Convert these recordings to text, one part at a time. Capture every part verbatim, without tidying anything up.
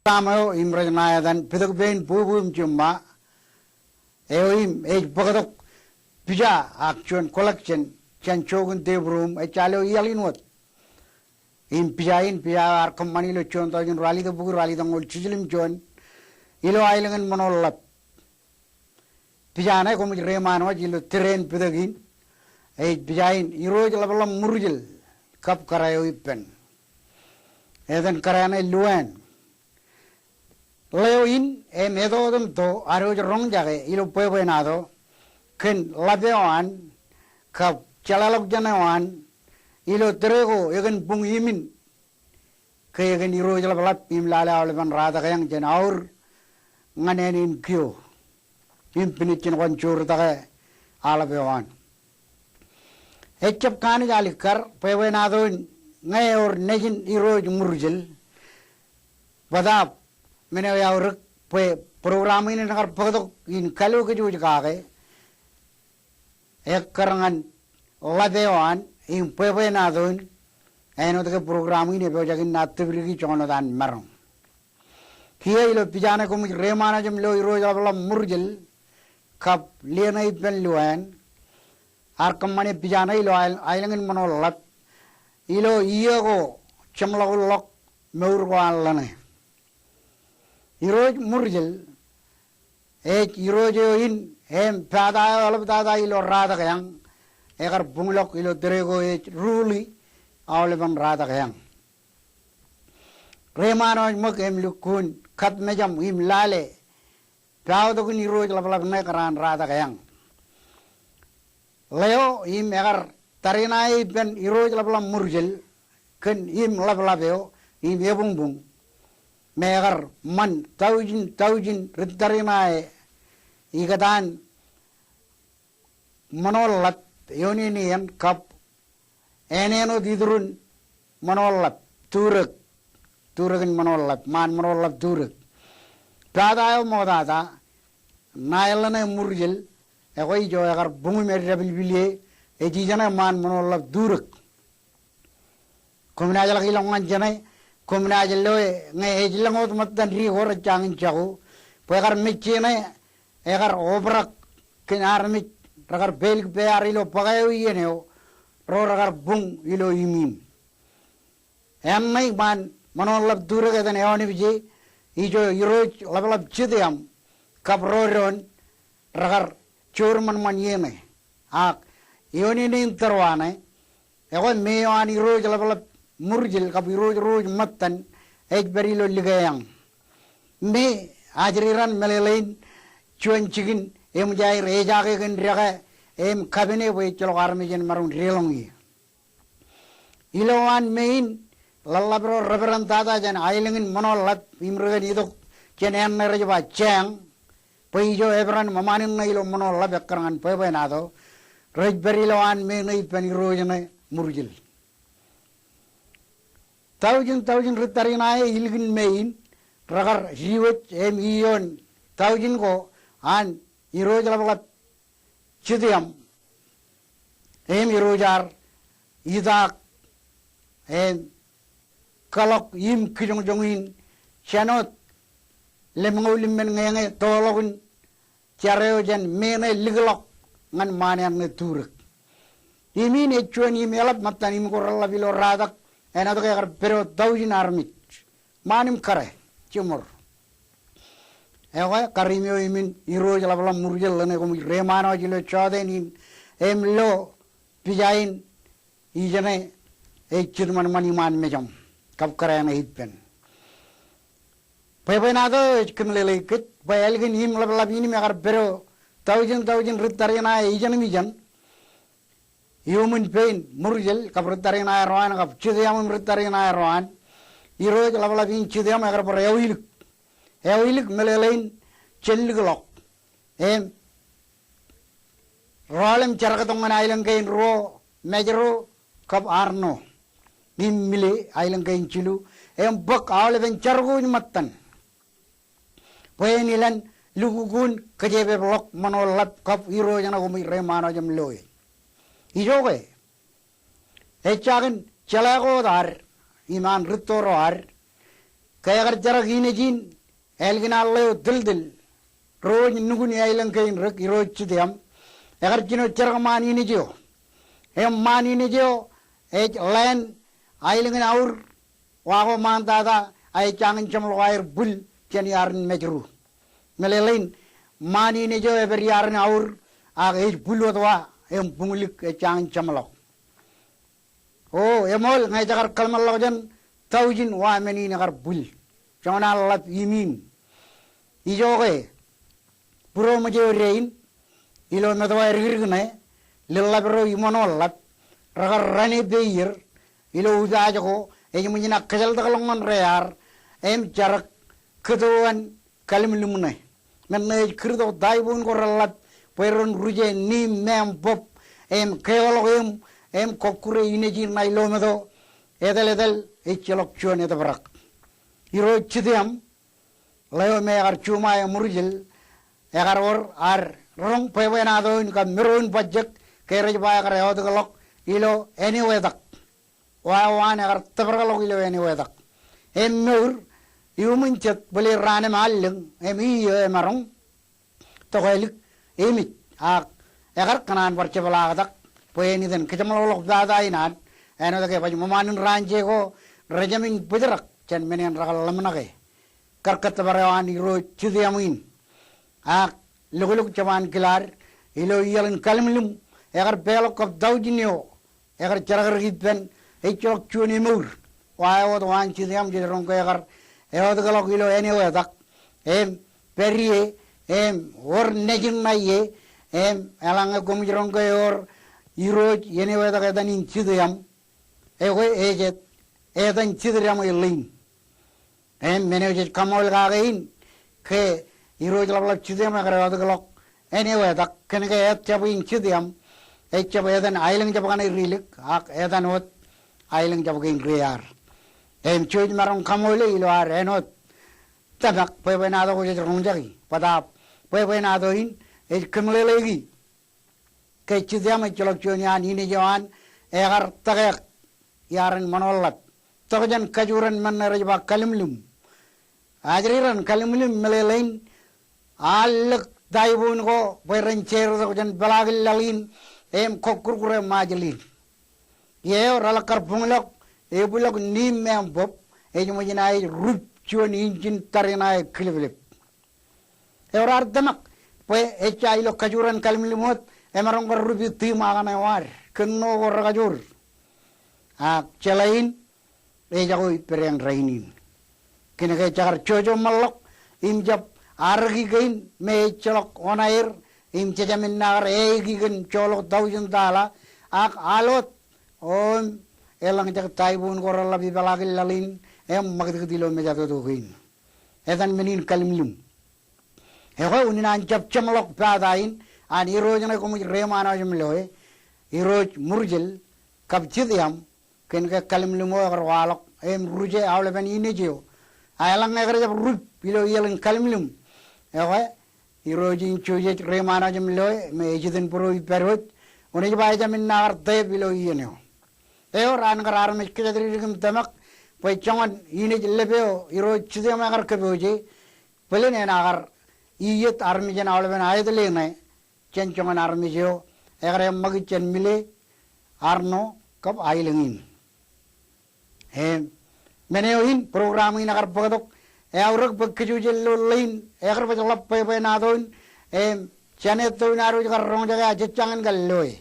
program eo im rej ṇa etan Pitōk Pein Bubu im Jiṃṃa eo im ej bōktok pija ak juon collection jān jook in tepruum ejja lo iaḷ in wōt. Im pija in, pija eo ear kōṃṃani ilo juon taujin ralitōk bukwi ralitōk ñoul jiljilōm juon ilo aelōñ in Ṃoṇoḷḷap. Pija ṇe koṃij reiṃaan wōj ilo tōre in pitōk in, ej pija in Irooj Ḷapḷap Ṃurjel kab kōrā eo ippān. Etan kōrā ṇe Luan. Ḷeo in im etotemto ad wōj roñjake ilo bwebwenato kōn ḷap eo an kab jeḷāḷọkjeṇ eo an ilo tōre ko ekōn buñ imin ke ekōn Irooj Ḷapḷap im lale aolepen Ratak eañ jān aur ñan āne in kiiō im pinejin kwōn joortake aḷap eo an. Ejjab kanooj alikkar bwebwenato in ñe ewōr nejin Irooj Ṃurjel. Bōtaab men eo eaorōk bwe program in en kar bōktok in kaḷoor kōj wōj kake ekkar ñan ḷap eo an im bwebwenato in āinwōt ke program in epojak in naaj tōprak joñan wōt an maroñ. Kiiō ilo pija ṇe koṃij reiṃaan wōj im lo Irooj Ḷapḷap Ṃurjel kab lieṇe ippān Luan ear kōṃṃane pija ṇe ilo aelōñ in Ṃoṇoḷḷap ilo iiō ko jeṃḷọkulḷọk mour ko an ḷōṇe. Irooj Ṃurjel ej irooj eo in im pata eo eḷaptata ilo Ratak eañ ekar buñḷọk ilo tōre ko ej ruḷi aolepen Ratak eañ. Reiṃaan wōj ṃōk im lukkuun katmejaṃ im lale paotok in Irooj Ḷapḷap ṇe kōraan Ratak eañ. Ḷeo im ekar tariṇae ippān Irooj Ḷapḷap Ṃurjel kōn im ḷapḷap eo im ebuñbuñ me ekar ṃan taujin taujin ri tariṇae ikōtaan Ṃoṇoḷḷap, ioon eo eṇ kab āne āinwōt iturin Ṃoṇoḷḷap, Turōk, Turōk in Ṃoṇoḷḷap, ṃaan Ṃoṇoḷḷap Turōk. Pata eo ṃoktata, ṇae ḷōṇe Ṃurjel, ekwe ijo ekar buñ im eddepilpilie, ej ijeṇe ṃaan Ṃoṇoḷḷap Turōk. Koṃ naaj ḷak ilọk ñan jeṇe, koṃ naaj loe ñe ej lōñ wōt ṃōttan di ko rejjañin jako, bwe ekar mejjeṇe, ekar obrak kōn armej rekar pelik pear ilo bōk eo iien eo, ro rekar buñ ilo iṃiiṃ. Eṇ ṇe ṃaan Ṃoṇoḷḷap Turōk etan eoon eo ije, ijo Irooj Ḷapḷap Jitōm kab ro doon rekar joor ṃanṃan iien ṇe. Ak ioon eo eṇ tōrwa ṇe, ekwe me eo an Irooj Ḷapḷap Ṃurjel kab irooj ro ej ṃōttan ej pād ilo likeeañ. Me ajri raṇ meḷeḷein juon jikin eṃōj aer ejaake kōn dekā im kapene bwe ejjeḷọk armej en maroñ deḷọñ ie. Ilo an me in ḷōḷḷap ro reperendata jān aelōñ in Ṃoṇoḷḷap im ri kōn itok jān eṇ ṇe rej ba Jang, bwe ijo eperan ṃōṃaan in ṇe ilo Ṃoṇoḷḷap ekkar ñan bwebwenato, rej pād ilo an me ṇe ippān irooj ṇe Ṃurjel. Taujin taujin ri tariṇae ilikin me in rekar diwōj im ioon taujin ko an Irooj Ḷapḷap Jitōm im irooj ear itaak im kōḷọk im kijoñjoñ in jān wōt lemñoul im men ñeñe toḷọk in jar eo jān me ṇe likḷọk ñan ṃaan eṇ ṇe Turōk. Im in ej juon im eḷap ṃōttan im ko reḷḷap ilo Ratak āinwōt ke ekar pād wōt taujin armej. Ṃaan im kōrā, jiṃor. Ekwe, kar im eo im in Irooj Ḷapḷap Ṃurjel ḷōṇe koṃij reiṃaan wōj ilo jọteen in, im lo pija in, ijeṇe ej jitṃanṃan iṃaan mejaṃ, kab kōrā ṇe ippān. Bwebwenato ej kōmeḷeḷeik kōj, bwe ālikin im ḷapḷap in im ekar pād wōt taujin taujin ri tariṇae ijeṇ im ijeṇ, iuṃwin pein Ṃurjel kab ri tariṇae ro an kab Jitōm im ri tariṇae ro an, Irooj Ḷapḷap in Jitōm ekar bar ewilik. Ewilik meḷeḷein jān likḷọk. Im rọọl im jerktok ñan aelōñ kein ruo, Mājro kab Arṇo. Im mile aelōñ kein jilu, im bōk aolepen jar ko ej ṃōttan. Bwe en ilān lukkuun kōjepepḷọk Ṃoṇoḷḷap kab irooj ṇe koṃij reiṃaan wōj im loe. Ijoke, ejja kōn jeḷā ko wōt ad, im an rūtto ro ad, Ke ekar jerak inij in, ālikin an ḷeo tiltil, ro wōj nukun iaelōñ kein rik, irooj jitōñ, ekar jino jerak ṃaan inij eo. Im ṃaan inij eo ej ḷeen aelōñ in aur, wa ko ṃaantata, a ej jañin jeṃḷọk aer bwil jān iaar in mājru. Meḷeḷein, ṃaan inij eo ej pād iaar in aur, ak ej bwil wōt wa, im buñlik ej jañin jeṃḷọk. O, eṃool ñe ej kar kōḷmānḷọkjeṇ taujin wa men in ekar bwil. Joñan ḷap iṃ in. Ijoke būroṃōj eo dein, ilo metowa eddikdik ṇe, lōḷḷap ro iṃōn eo ḷap, rekar rane peier ilo upaaj ko, ej ṃōj in kōjeḷtakḷọk ñan rear, im jerak kōto an kallimlim ṇe. Men ṇe ej kūrtok taiboon ko reḷḷap, bwe ren ruje niim meam bōb, im keoḷọk eō, im kọkkure inij in ṇa ilo meto, etal etal ejjeḷọk juon etōprak. Irooj jitōñ, ḷeo me ekar juṃae Murjel, ekar wōr ad roñ bwebwenato in kab miro in bajjek, ke rej ba ekar eotikḷọk ilo āne wetak. Wa eo an ekar tōprakḷọk ilo āne wetak. Im mour, iuṃwin jet bōle raan eo im allōñ, im iiō emaroñ tokālik, im ej, ak ekar kōṇaan bar jepḷaaktak, bwe en itōn kōjeṃḷọkḷọk pata in an, āinwōt ke baj ṃōṃaan in raan jeko, rejāmin bōjrak jān men en rekar ḷōmṇake. Kar kōttōpar eo an irooj jitōñ in. Ak loklok jab an kilaad, ilo iaḷ in kallimlim, ekar peḷọk kab taujin eo, ekar jerak ri ippān, ejjeḷọk juon emour. Wa eo wōt waan jitōñ jej roñ ke ekar eotikḷọk ilo āne wetak, im pād ie, im wōr nejin ṇa ie, im eḷaññe koṃij roñ ke ewōr irooj āne wetak etan in jitōñ, ekwe ej etan jitōñ eo ḷein. Im men eo jej kaṃool kake in, ke irooj ḷapḷap jitōñ ekar eotikḷọk āne wetak, kōnke āt jab in jitōñ, ej jab etan aelōñ jab kaṇe rilik, ak etan wōt aelōñ jab kein rear. Im jej maroñ kaṃoole ilo ad āinwōt tōmak bwebwenato ko jej roñjaki, bōtaab bwebwenato in ej kōmeḷeḷeiki ke jitōñ ejjeḷọk juon iaan inij eo an ekar tōkeak iaar in ṃōṇōḷḷap. Tok jān kajoor in men ṇe rej ba kallimlim. Ajri ran kallimlim meḷeḷein, allōk taiboon ko bwe ren jeer tok jān peḷaakin laḷ in, im kọkkurkure Ṃajeḷ in. Ie eo reḷak kar buñḷọk, ebwiḷọk niim meam bōb, ej ṃōj in aer rup juon injin tariṇae kilplep. Ewōr ad tōmak, bwe ejja ilo kajoor in kallimlim wōt, emaroñ kar rup itiṃa kaṇe eo ad, kōn ṇo ko rekajoor. Ak jeḷā in, ejako ippādeañ rainin. Kōnke jekar jojo ṃōḷḷọk, im jab arōki kein me ejjeḷọk oṇaer, im jejāmin naaj kar eiki kōn joḷọk taujin tala, ak al wōt, im eḷaññe jet taiboon ko reḷḷap ipeḷaakin laḷ in, im ṃakūtkūt ilo mejatoto kein. Etan men in kallimlim. Ekwe unin an jab jeṃḷọk pata in, an irooj ṇe koṃij reiṃaanwōj im loe, irooj Murjel, kab jitōñ, kōnke kallimlim eo ekar waḷọk, im ruje aolepen inij eo. A eḷaññe ekar jab rup ilo iaḷ in kallimlim, ekwe, irooj in jojej reiṃaanwōj im loe, me ej itōn būro ippād wōj, unin ej ba ejāmin naaj kar tep ilo iien eo. Ewōr an kar armej kōjatdikdik im tōmak, bwe joñan inij lōb eo irooj jitōñ ekar kōpooje, bōlen enaaj kar iiet armej in aolepen aetleeṇe, jān joñan armej eo ekar eṃṃakūt jān Mile, Arṇo, kab aelōñ in. Im, men eo in, program in ekar bōktok, eaorōk bwe kōjwōj ilo ḷein, ekar baj ḷap bwebwenato in, im, jān etto in ad wōj kar roñjake a jejjañin kar loe.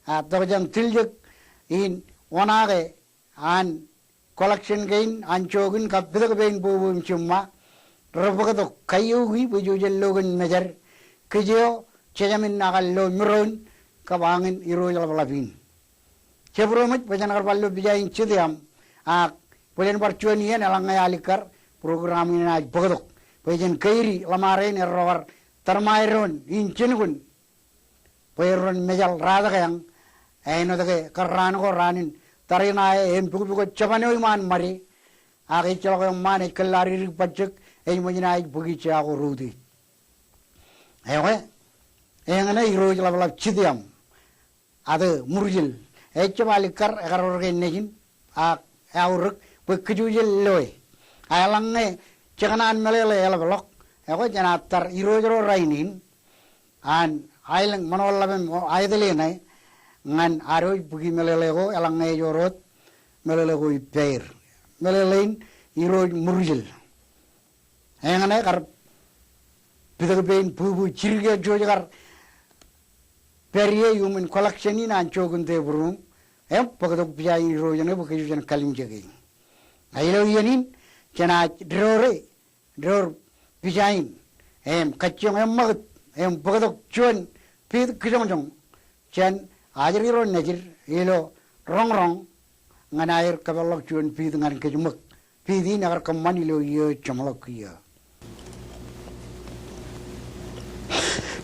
A tok jān tiljek in oṇaake an collection kein an jook in kab pitōk pein bōbō im jiṃṃa, rebōktok kaioki bwe jej lo kōn mejād, kōj eo jejāmin naaj kar lo miroon kab añin irooj ḷapḷap in. Jebūroṃōj bwe jen kar bar lo pija in jitōñ, ak bōlen bar juon iien eḷaññe alikkar program in enaaj bōktok. Bwe jen keidi ḷōṃaro in erro kar tōrṃae doon in jinoin bwe erro en mejaḷ rātōkeañ, āinwōt ke kar raan ko raan in tariṇae im pukpukot jabōn eo iṃaan ṃade, ak ejjeḷọk eṃṃaan ej kōllaadikdik bajjek, ej ṃōj in aer bōki jea ko routiej. Ekwe, eñṇe irooj ḷapḷap jitōñ, ate Murjel, ejjab alikkar, ekar wōr ke nejin, ak eaorōk bwe kōjwōj loe. A eḷaññe jekōṇaan meḷeḷe eḷapḷọk, ekwe jenaaj tar irooj ro rainin an aelōñ ṃōṇōḷḷap im aetale ṇe ñan adwōj bukwi meḷeḷe ko eḷaññe ej wōr wōt meḷeḷe ko ippāer. Meḷeḷein irooj Murjil. Eñṇe kar pitōk pein bwibwi jidik eo jej kar pād ie iuṃwin collection in an jokin tebūruṃ im bōktok pija in irooj ṇe bwe kōj jen kalimjeke. A ilo iien in jenaaj door e door pija in im kajjioñ eṃṃakūt im bōktok juon piit kijoñjoñ jān ajri ro nejid ilo roñroñ ñan aer kōpeḷḷọk juon piit ñan kōj ṃōk. Piit in ekar kōṃṃan ilo iiō jeṃḷọk kiiō.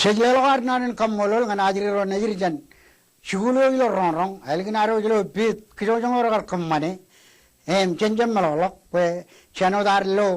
Jej leḷọk ad naan in kaṃṃoolol ñan ajri ro nejid jān jikuuḷ eo ilo roñroñ ālikin adwōj lo piit kijoñjoñ eo rekar kōṃṃane im jen jab meḷọkḷọk bwe jān wōt ad lo